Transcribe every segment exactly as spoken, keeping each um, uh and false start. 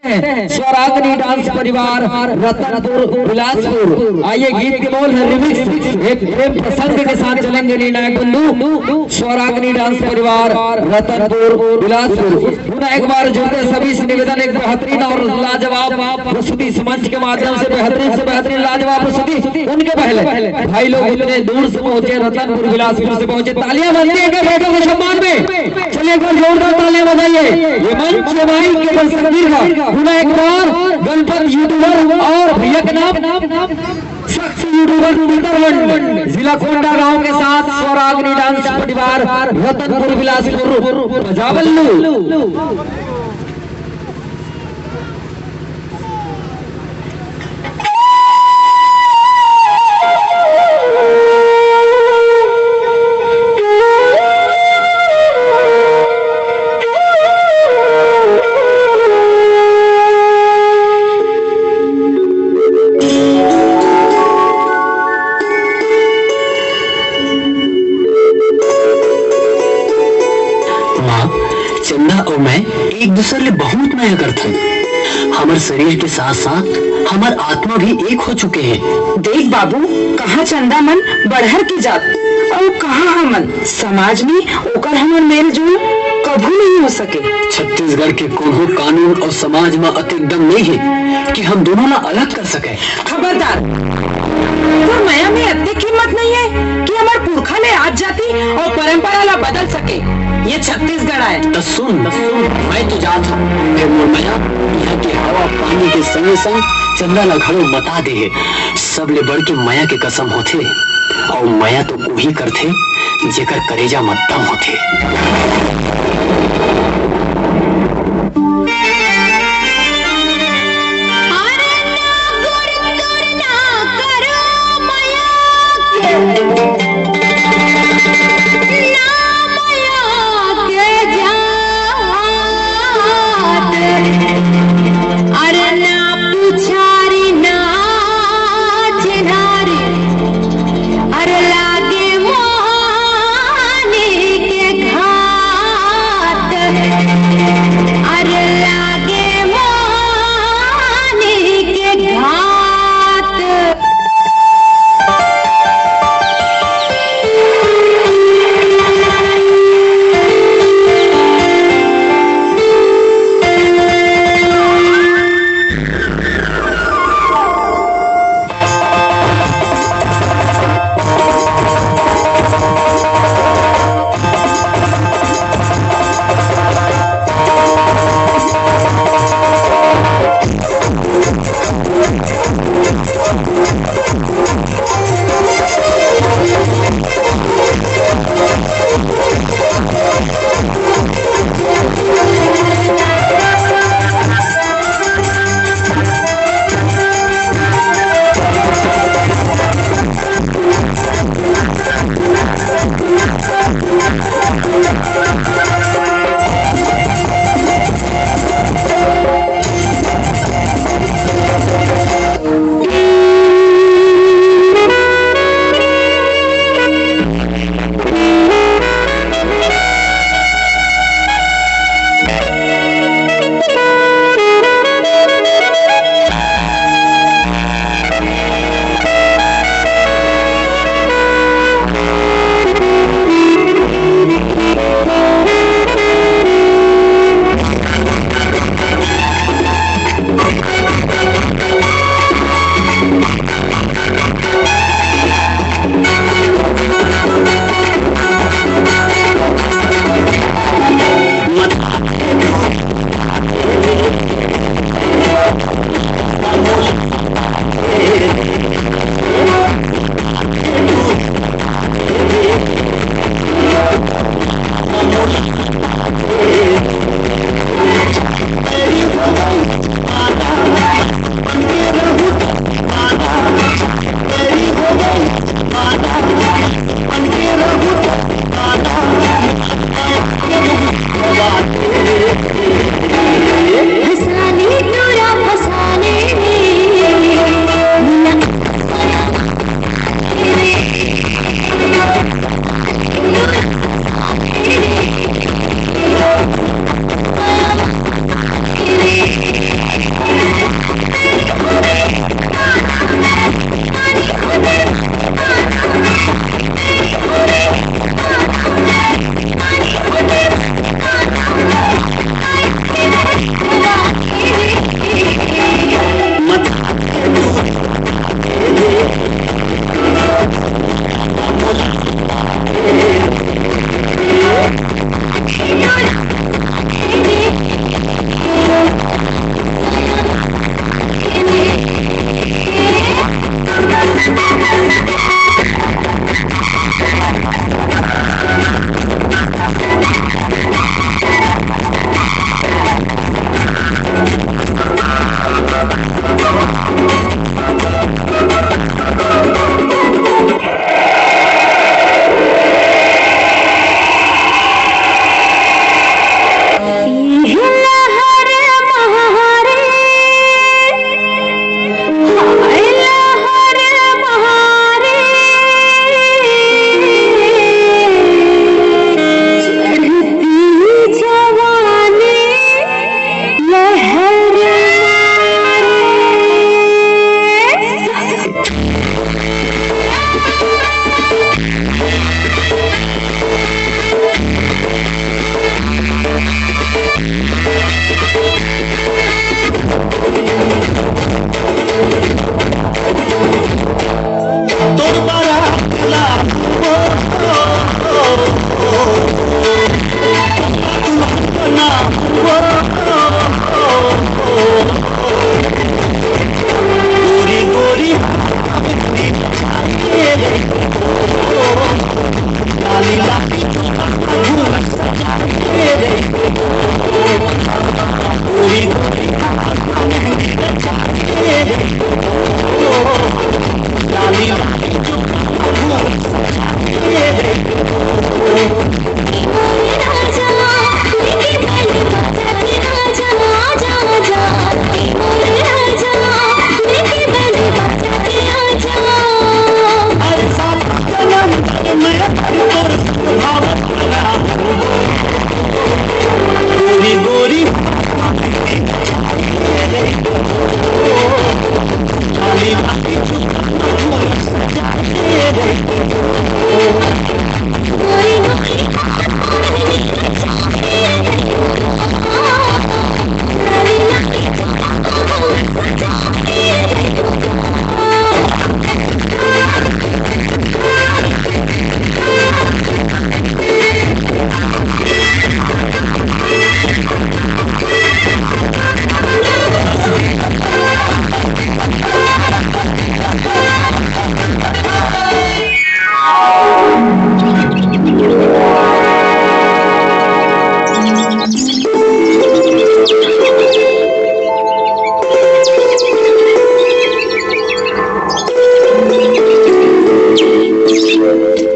हैं स्वरागनी डांस परिवार रतनपुर बिलासपुर। आइए, गीत के बोल है रिमिक्स, एक प्रेम प्रसंग के साथ चलेंगे निर्णायक बंधु। स्वरागनी डांस परिवार रतनपुर बिलासपुर। पुनः एक बार जोरदार सभी से निवेदन, एक बेहतरीन और लाजवाब प्रस्तुति इस मंच के माध्यम से, बेहतरीन से बेहतरीन लाजवाब प्रस्तुति। उनके पहले भाई लोग इतने दूर से पहुंचे, रतनपुर बिलासपुर से पहुंचे, तालियां बनती है क्या भाई लोगों के सम्मान में? चलिए, एक बार जोरदार तालियां बजाइए। ये मंच, ये माइक, ये दर्शक दीर्घ पुनः एक बार गणपत यूट्यूबर और भैया के नाम शख्स यूट्यूबर पीतरवन, जिला कोंडागांव के साथ स्वरागनी डांस परिवार रतनपुर बिलासपुर बजावल्लू। माँ, चंदा अउ मैं एक दूसर ले बहुत मया करथन। हमर शरीर के साथ साथ हमर आत्मा भी एक हो चुके हैं। देख बाबू, कहाँ चंदा मन बड़हर के जात अउ कहाँ हमन समाज में ओकर हमर मेल जोल कभू नहीं हो सके। छत्तीसगढ़ के कोनो कानून अउ समाज में अतेक दम नहीं है कि हम दोनों ला अलग कर सके। खबरदार, तोर मया में अतेक हिम्मत नहीं है कि हमर पुरखा ले आत जाति अउ परंपरा ला बदल सके। ये छत्तीसगढ़ आय। त सुन, त सुन, मैं तो जात हूँ, फेर मोर मया यहाँ के हवा पानी के संगे संग चंदा ला घलो मता दे हे। सबले बढ़ के मया के कसम होथे, अउ मया तो उही करथे जेकर करेजा म दम होथे। अरे ना गुड़ तोड़ ना करो मया के, ना मया के जात। अरे ना पुछारी ना छिनारी, अरे लागे मोहानी के घाट।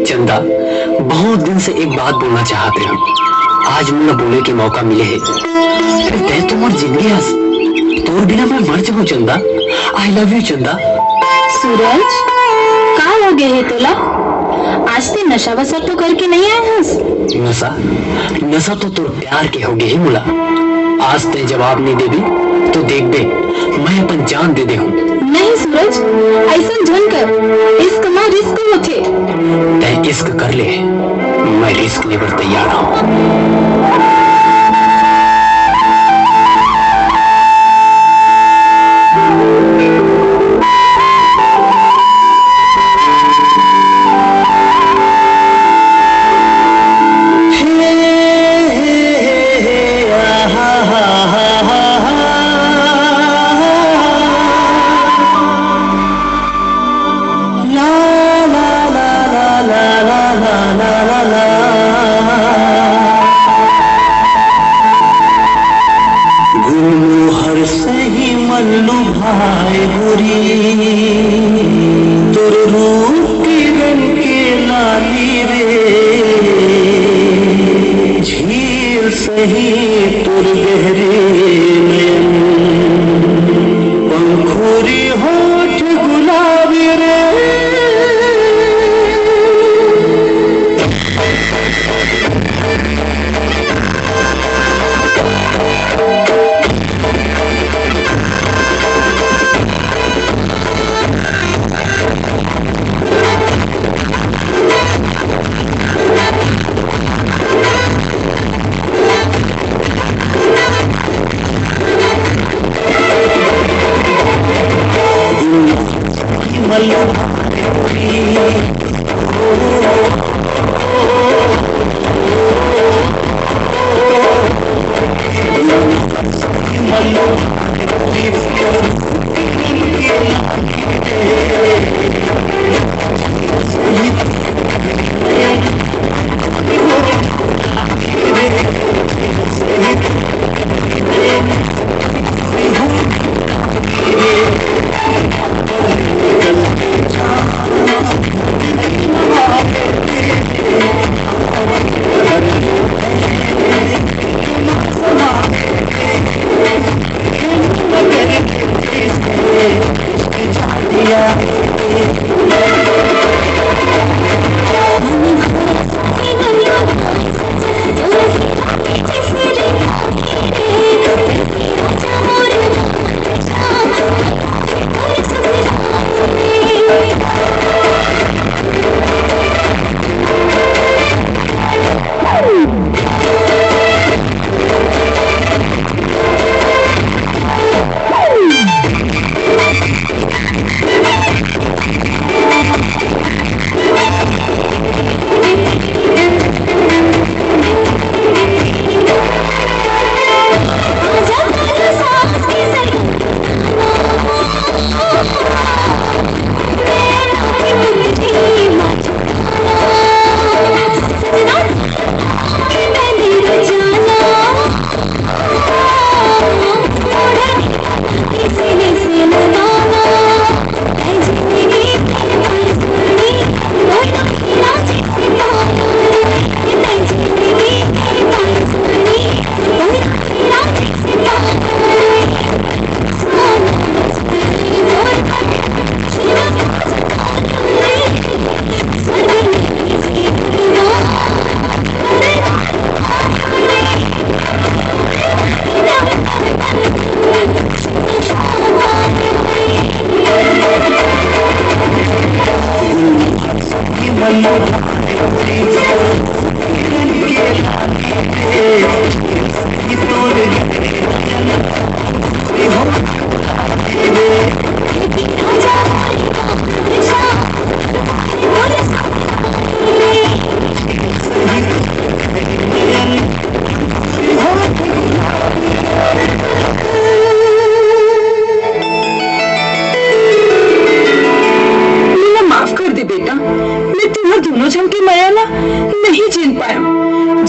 चंदा, बहुत दिन से एक बात बोलना चाहत रहे हूँ। आज मोला बोले के मौका मिले हे। अरे, तैं तो मोर जिंदगी हस। तोर बिना मैं मर जाऊँ चंदा। I love you चंदा। सूरज, का हो गए हे तोला? आज ते नशा वशा तो करके नहीं आए हस? नशा? नशा तो तोर प्यार के होगे हे मोला। आज तैं जवाब नहीं देबे तो देखबे, मैं अपन जान दे देहूं। नहीं सूरज, ऐसन झन कर। इश्क मा रिस्क होथे। तैं इश्क कर ले, मैं रिस्क लेबर तैयार हूँ। गुनगुन हर सही मन लुभाए गोरी, तोर रूप के रंग के लाली रे, झील सही तोर गहरे नयन, पंखुरी होठ गुलाबी रे।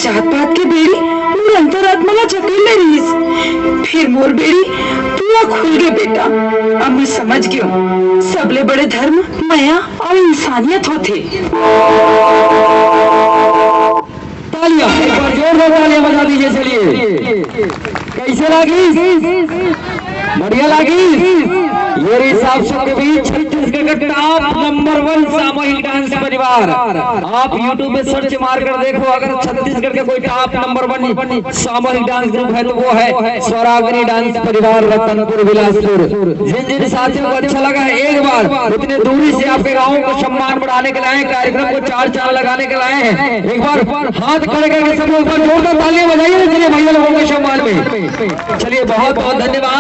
जात पात के बेड़ी मोर अंतरात्मा ला जकड़ ले रिहिस, फिर मोर बेड़ी पूरा खुल गे बेटा। अब मैं समझ गेंव, सबले बड़े धर्म मया अउ इंसानियत होथे। तालियां, एक बार जोरदार तालियां बजा दीजिए। चलिए, कैसे लागिस? बढ़िया लागिस? ये रहिस आप सबके बीच छत्तीसगढ़ का टॉप नंबर वन सामूहिक डांस परिवार। आप YouTube पे सर्च मार कर देखो, अगर छत्तीसगढ़ का कोई टॉप नंबर वन सामूहिक डांस ग्रुप है तो वो है स्वरागनी डांस परिवार, रतनपुर बिलासपुर। जिन जिन साथियों को अच्छा लगा है, एक बार इतने दूरी से आपके गांव को सम्मान बढ़ाने के लिए आए, कार्यक्रम को चार चांद लगाने के लिए आए हैं, एक बार हाथ खड़े करके सब लोग एक बार जोरदार तालियां बजाइए। चलिए भैया लोगों के सम्मान में, चलिए, बहुत बहुत धन्यवाद।